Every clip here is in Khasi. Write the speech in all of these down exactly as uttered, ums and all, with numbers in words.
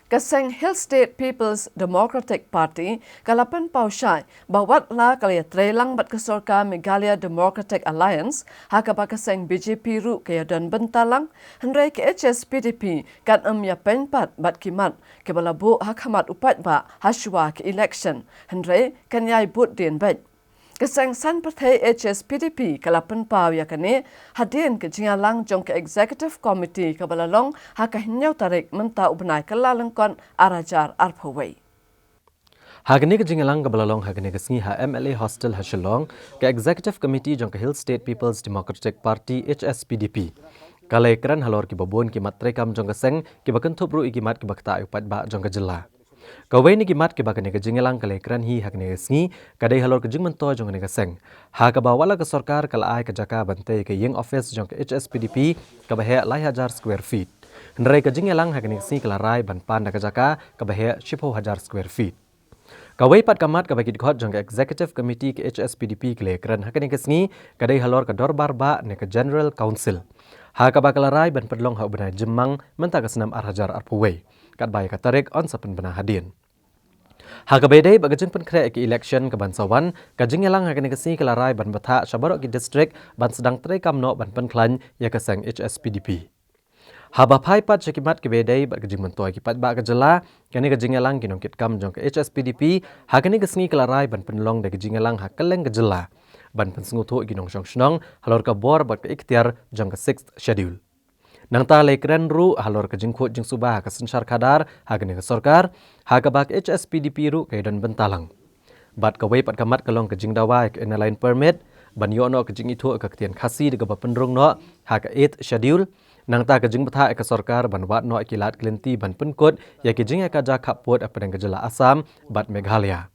Ka seng Hill State People's Democratic Party ka la pynpaw shai ba wat la ka la ïatreilang bad ka sorkar Meghalaya Democratic Alliance, ha kaba ka seng B J P ruh ka ïadon bynta lang, hynrei ka H S P D P kan ym ïapynpat bad ki mat kiba la buh ha khmat u paidbah ha shuwa ka election, hynrei kan ïai bud dien beit. Ka seng saiñ pyrthei H S P D P ka la pynpaw ïa kane hadien ka jingïalang jong ka Executive Committee kaba la long ha ka hynñiew tarik mynta u bnai Kyllalyngkot ar hajar arphew wei. Ha kane ka jingïalang kaba la long ha kane ka sngi ha M L A Hostel ha Shillong, ka Executive Committee jong ka Hill State People's Democratic Party, H S P D P, ka la ïakren halor kiba bun ki mat treikam jong ka seng, kiba kynthup ruh ïa ki mat kiba ktah ïa u paidbah jong ka jylla. Kawei na ki mat kiba kane ka jingïalang ka la ïakren hi ha kane ka sngi ka dei halor ka jingmyntoi jong kane ka seng, ha kaba wat la ka sorkar ka la ai ka jaka ban tei ïa ka ïing office jong ka H S P D P kaba heh lai hajar square feet, hynrei ka jingïalang ha kane ka sngi ka la rai ban pan da ka jaka kaba heh shiphew hajar square feet. Kawei pat ka mat kaba ki dkhot jong ka Executive Committee ka H S P D P ka la ïakren ha kane ka sngi ka dei halor ka dorbar bah ne ka General Council, ha kaba ka la rai ban pynlong ha u bnai Jymmang mynta ka snem ar hajar arphew wei, katba ïa ka tarik yn sa pynbna hadien. Ha kaba ïadei bad ka jingpynkhreh ïa ka election kaban sa wan, ka jingïalang ha kane ka sngi ka la rai ban bthah sha baroh ki district ban sdang treikam noh ban pynkhlaiñ ïa ka seng H S P D P. Haba phai pat sha ki mat kiba ïadei bad ka jingmyntoi ki paidbah ka jylla, kane ka jingïalang ki nongkitkam jong ka H S P D P ha kane ka sngi ka la rai ban pynlong da ka jingïalang ha kylleng ka jylla ban pynsngewthuh ïa ki nongshong shnong halor ka bor bad ka iktiar jong ka Sixth Schedule. Nangta la ïakren ruh halor ka jingkhuid jingsuba ha ka synshar khadar ha kane ka sorkar, ha kaba ka H S P D P ruh ka ïadon bynta lang. Bad kawei pat ka mat ka long ka jingdawa ïa ka Inner Line Permit, ban ïoh noh ka jingithuh ïa ka ktien Khasi da kaba pynrung noh ha ka Eighth Schedule, nangta ka jingbthah ïa ka sorkar ban wad noh ïa ki lad ki lynti ban pynkut ïa ki jingïakajia khappud hapdeng ka jylla Assam bad Meghalaya.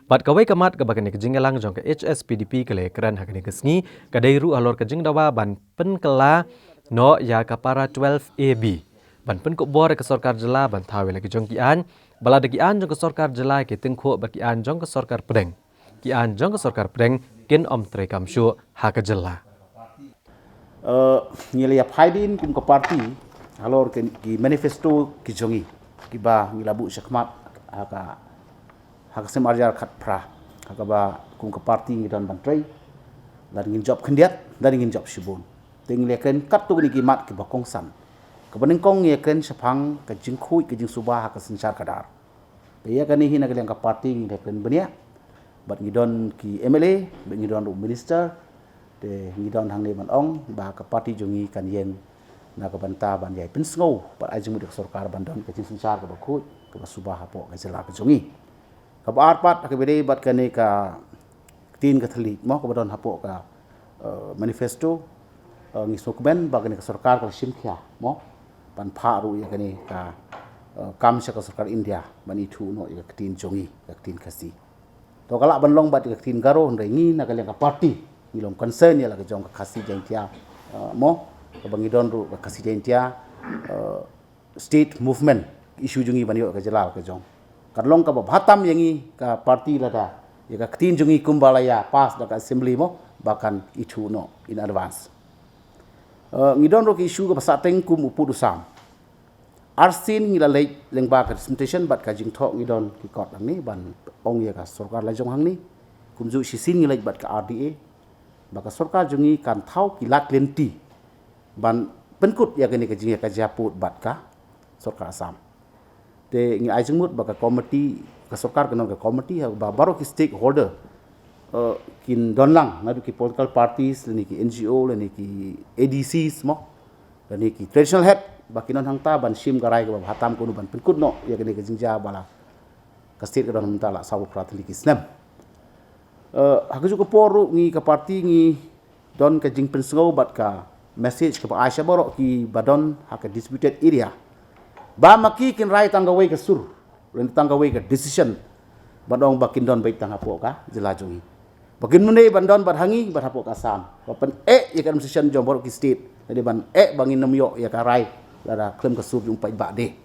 Bad kawei ka mat kaba kane ka jingïalang jong ka H S P D P ka la ïakren ha kane ka sngi ka dei ruh halor ka jingdawa ban pynkylla noh ïa ka Para twelve A B, ban pynkup bor ïa ka sorkar jylla ban thaw ïa la ki jong ki aiñ, ba lada ki aiñ jong ka sorkar jylla ki tyngkhuh bad ki aiñ jong ka sorkar pdeng, ki aiñ jong ka sorkar pdeng kin ym treikam shuh ha ka jylla. Eh, ngi la ïa phai dien kum ka party halor ki, ki manifesto ki jong ngi kiba ngi la buh shakhmat ha ka, ha ka snem ar hajar khatphra, ha kaba kum ka party ngi don ban trei, lada ngin jop khyndiat, lada ngin jop shibun. Te ngi la ïakren katto katne ki mat kiba kongsan. Kaba nyngkong ngi ïakren shaphang ka jingkhuid ka jingsuba ha ka synshar khadar. Te ïa kane hi na ka liang ka party ngi la ïakren bniah bad ngi don ki M L A bad ngi don ruh minister. Te ngi don hangne ban ong ba ka party jong ngi kan ïeng na ka bynta ban ïai pynsngew bad ai jingmut ïa ka sorkar ban don ka jingsynshar kaba khuid kaba suba hapoh ka jylla ka jong ngi. Kaba ar pat ha kaba ïadei bad kane ka ktien ka thylliej mo kaba don hapoh ka, eh, manifesto, eh, ngi sngewkmen ba kane ka sorkar ka la shim khia mo ban phah ruh ïa kane ka, eh, kam sha ka sorkar India ban ithuh noh ïa ka ktien jong ngi, ka ktien Khasi. To ka lah ban long bad ïa ka ktien Garo, hynrei ngi na ka liang ka party ngi long concern ïa la ka jong ka Khasi Jaintia, eh, mo kaba ngi don ruh ka Khasi Jaintia, eh, state movement, issue jong ngi ban ïoh ka jylla ka jong. Kan long kaba bha tam ïa ngi ka party lada ïa ka ktien jong ngi kumba la ïa pass da ka assembly mo ba kan ithuh noh in advance. Eh, ngi don ruh ka issue kaba sahteng kum u pud u sam. Arsien ngi la leit lyngba ka representation bad ka jingthoh ngi don ki kot hangne ban ong ïa ka sorkar la jong hangne. Kumjuh shisien ngi leit bad ka R D A ba ka sorkar jong ngi kan thaw ki lad lynti ban pynkut ïa kane ka jingïakajia pud bad ka sorkar Assam. Te ngi ai jingmut ba ka committee, ka sorkar kan don ka committee ha ba baroh ki stakeholder, eh, kin don lang, naduh ki political parties lane ki N G O lane ki A D Cs mo, lane ki traditional head ba kin don hangta ban shim ka rai kaba bha tam kumno ban pynkut noh ïa kane ka jingjia ba la ka state ka don mynta la saw phra tylli ki snem. Eh, ha kajuh ka por ruh ngi ka party ngi don ka jingpynsngew bad ka message kaba ai sha baroh kiba don ha ka disputed area ba ma ki kin rai tang kawei ka sur lane tang kawei ka decision ban ong ba kin don beit tang hapoh ka jylla jong ngi. Ba kin mynne ban don bad ha ngi bad hapoh ka Assam ba pyneh ïa ka administration jong baroh ki state lane ban eh ba ngin nym ïoh ïa ka rai lada khlem ka sur jong u paidbah de.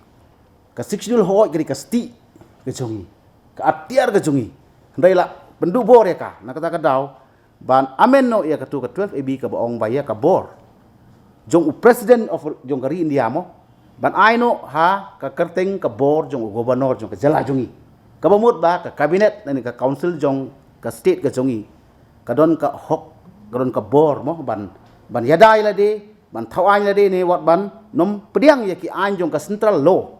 Ka Sixth Schedule hooid ka dei ka stieh ka jong ngi, ka atiar ka jong ngi. Hynrei la pynduh bor ïa ka na kata ka daw ban amend noh ïa katu ka twelve A B kaba ong ba ïa ka bor jong u president of, jong ka ri India mo, Ban ai noh ha ka kyrteng ka bor jong u governor jong ka jylla jong ngi. Kaba mut ba ka cabinet ne ka council jong ka state ka jong ngi ka don ka hok, ka don ka bor mo ban, ban ïada ïa lade, ban thaw aiñ lade ne wat ban nym pdiang ïa ki aiñ jong ka central law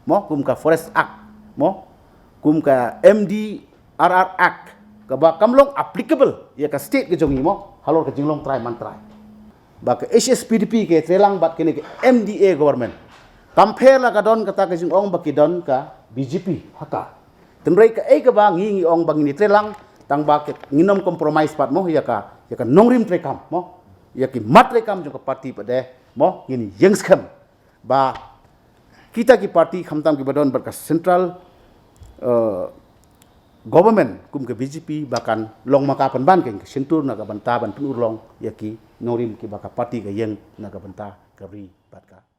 mo, kum ka Forest Act mo, kum ka M D R R Act, kaba kam long applicable ïa ka state ka jong ngi mo halor ka jinglong trai man trai. Ba ka H S P D P ka ïatreilang bad kane ka M D A government. Kam pher la ka don kata ka jingong ba ki don ka B J P ha ka. Hynrei kaei kaba ngi ngi ong ba ngin ïatreilang, tang ba ka ngin nym compromise pat mo ïa ka, ïa ka nongrim treikam mo, ïa ki mat treikam jong ka party pat de mo, ngin ïeng skhem ba kita ki party khamtam kiba don bad ka central, eh, government kum ka B J P ba kan long ma ka pynban ka shyntur na ka bynta ban pynurlong ïa ki nongrim kiba ka party ka ïeng na ka bynta ka ri bad ka